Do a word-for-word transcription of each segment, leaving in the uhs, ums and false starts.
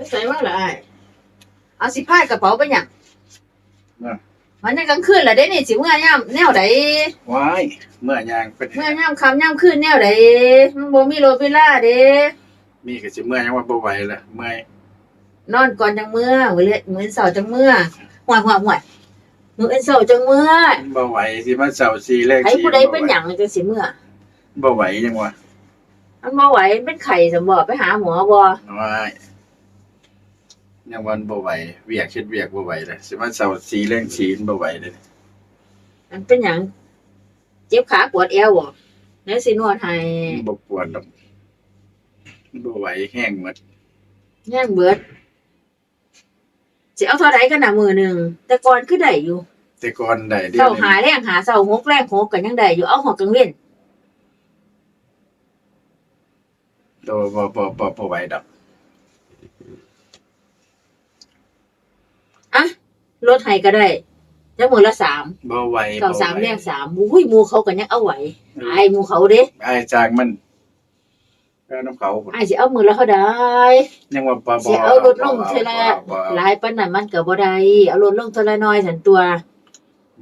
ใส่ว่าละอ้าย เอาสิพายกระเป๋าไปหยัง นะ มันยังกลางคืนละเด้นี่ สิเมื่อยามแนวใด ว้าย เมื่อยางเป็น เมื่อยามค่ำยามคืนแนวใด มันบ่มีรถเวลาเด้ มีก็สิเมื่อยยังว่าบ่ไหวละ เมื่อย นอนก่อนจังเมื่อ มื้อเละ มื้อเช้าจังเมื่อ ห่วย ห่วย ห่วย มื้อเช้าจังเมื่อ มันบ่ไหว สิมาเช้าสี่แลง ไอ้ สี่ ผู้ใด บ่ไหว เป็นหยังจังสิเมื่อ บ่ไหวยังวะ มันบ่ไหว มันเป็นไข้ซั่นบ่ ไปหาหมอบ่ ว้าย ยังวันบ่ไหว เวียกเฮ็ดเวียกบ่ไหวเลย สิมาเช้าสี่แลงสี่มันบ่ไหวเลย มันเป็นหยัง เจ็บขาปวดแอวบ่ แล้วสินวดให้ มันบ่ปวดดอก มันบ่ไหว แฮงหมด แฮงเบิด สิเอาเท่าใดกันน่ะมื้อหนึ่ง แต่ก่อนคือได้อยู่ แต่ก่อนได้เดี๋ยวนี้ เช้าห้าแลงห้า เช้าหกแลงหกก็ยังได้อยู่ เอาฮอดกลางเว็น โอ้ บ่ บ่ บ่ บ่ไหวดอก อะ ลดให้ก็ได้ จักมื้อละสาม บ่ไหว เช้าสาม บ่ไหว แลงสาม อุ้ย หมู่เขาก็ยังเอาไหว อืม อายหมู่เขาเด้ อายจากมัน ก็นำเขา อ้ายสิเอามื้อละเท่าใด ยังว่าบ่ บ่ สิเอาลดลง บ่ เทื่อละ บ่ บ่ หลายปานนั้นมันก็บ่ได้ เอาลดลงเทื่อละน้อยซั่นตั่ว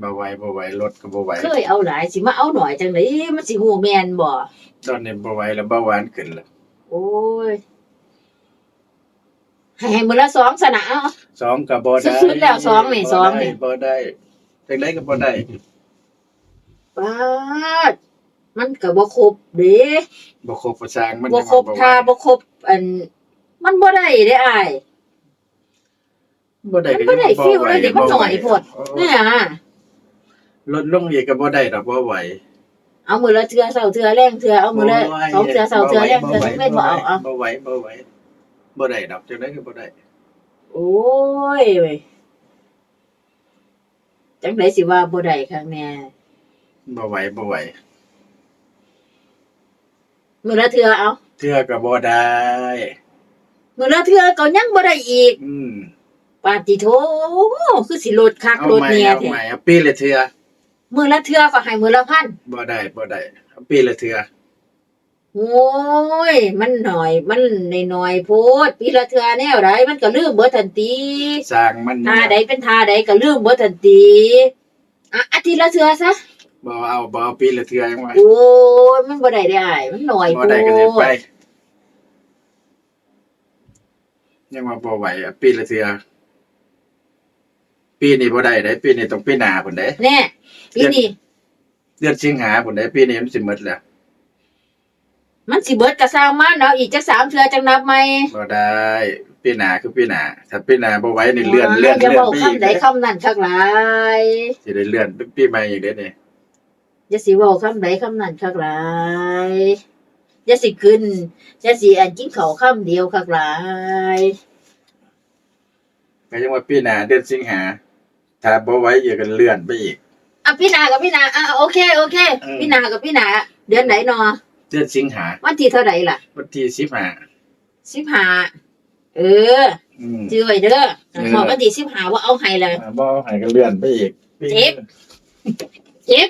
บ่ไหว บ่ไหว ลดก็บ่ไหว เคยเอาหลาย สิมาเอาน้อยจังได๋ มันสิฮู้แม่นบ่ ตอนนี้บ่ไหวแล้ว เบาหวานขึ้นแล้ว โอ้ย ให้ ให้มื้อละสองซะนะ เอา สองก็บ่ได้ สุดๆแล้วสองนี่ บ่ได้ สองนี่ บ่ได้ จังได๋ก็บ่ได้ ป๊าด มันก็บ่ครบเด้ บ่ครบก็ช่างมัน บ่ครบ ยังว่าบ่ไหว ท่า บ่ครบ อัน มันบ่ได้เด้อ้าย บ่ได้ มันบ่ได้ ก็ยังว่า feel เลยเด้ บ่ไหว มันน้อยโพด โอ้ เนี่ยนะ ลดลงอีกก็บ่ได้ดอก บ่ไหว เอามื้อละเทื่อ เช้าเทื่อ แลงเทื่อ เอามื้อละ บ่ไหว สองเทื่อ เช้าเทื่อ บ่ไหว แลงเทื่อ บ่ไหว จังแม่นบ่เอา เอา บ่ไหว บ่ไหว บ่ได้ดอก จังได๋ก็บ่ได้ โอ้ย จังได๋สิว่าบ่ได้คักแน่ บ่ไหว บ่ไหว มื้อละเทื่อเอา เทื่อก็บ่ได้ มื้อละเทื่อก็ยังบ่ได้อีก อืม ปาติโธ่ คือสิลดคัก เอา ลด ใหม่ แน่ เอา แท้ ใหม่ เอาปีละเทื่อ มื้อละเทื่อก็ให้มื้อละพัน บ่ได้ บ่ได้ เอาปีละเทื่อ โอ้ย มันน้อย มันน้อยๆโพด ปีละเทื่อแนวใด มันก็ลืมเบิดทันที ช่างมัน ท่าใดเป็นท่าใดก็ลืมเบิดทันที อ่ะ อาทิตย์ละเทื่อซะ บ่เอา บ่เอาปีละเทื่อยังว่า โอ้ย มันบ่ได้เด้อ้าย มันน้อย บ่ได้ก็สิไป โพด ยังว่าบ่ไหวอะ ปีละเทื่อ ปีนี้บ่ได้เด้ ปีนี้ต้องปีหน้าพุ้นเด้ แน่ ปีนี้ เดือน เดือนสิงหาพุ้นเด้ ปีนี้มันสิหมดแล้ว มันสิเบิดก็ช่างมันเนาะ อีกจักสามเทื่อจังนับใหม่ บ่ได้ ปีหน้าคือปีหน้า ถ้าปีหน้าบ่ไหวนี่เลื่อน ว้าย เลื่อน อย่าเว้า เลื่อนไปอีก คำใดคำนั้นคักหลาย สิได้เลื่อนเป็นปีใหม่อีกเด้นี่ อย่าสิเว้าคำใดคำนั้นคักหลาย อย่าสิขึ้น อย่าสิอันกินข้าวคำเดียวคักหลาย ก็ยังว่าปีหน้าเดือนสิงหา ถ้าบ่ไหวอีกก็เลื่อนไปอีก อ่ะ ปีหน้าก็ปีหน้า อ่ะ โอเค โอเค อืม ปีหน้าก็ปีหน้า เดือนใดนอ เดือนสิงหา วันที่เท่าใดล่ะ วันที่สิบห้า สิบห้า เออ อืม จื่อไว้เด้อ เออ ฮอดวันที่สิบห้าบ่เอาให้เลย อ่า บ่เอาให้ก็เลื่อนไปอีก เจ็บ เจ็บ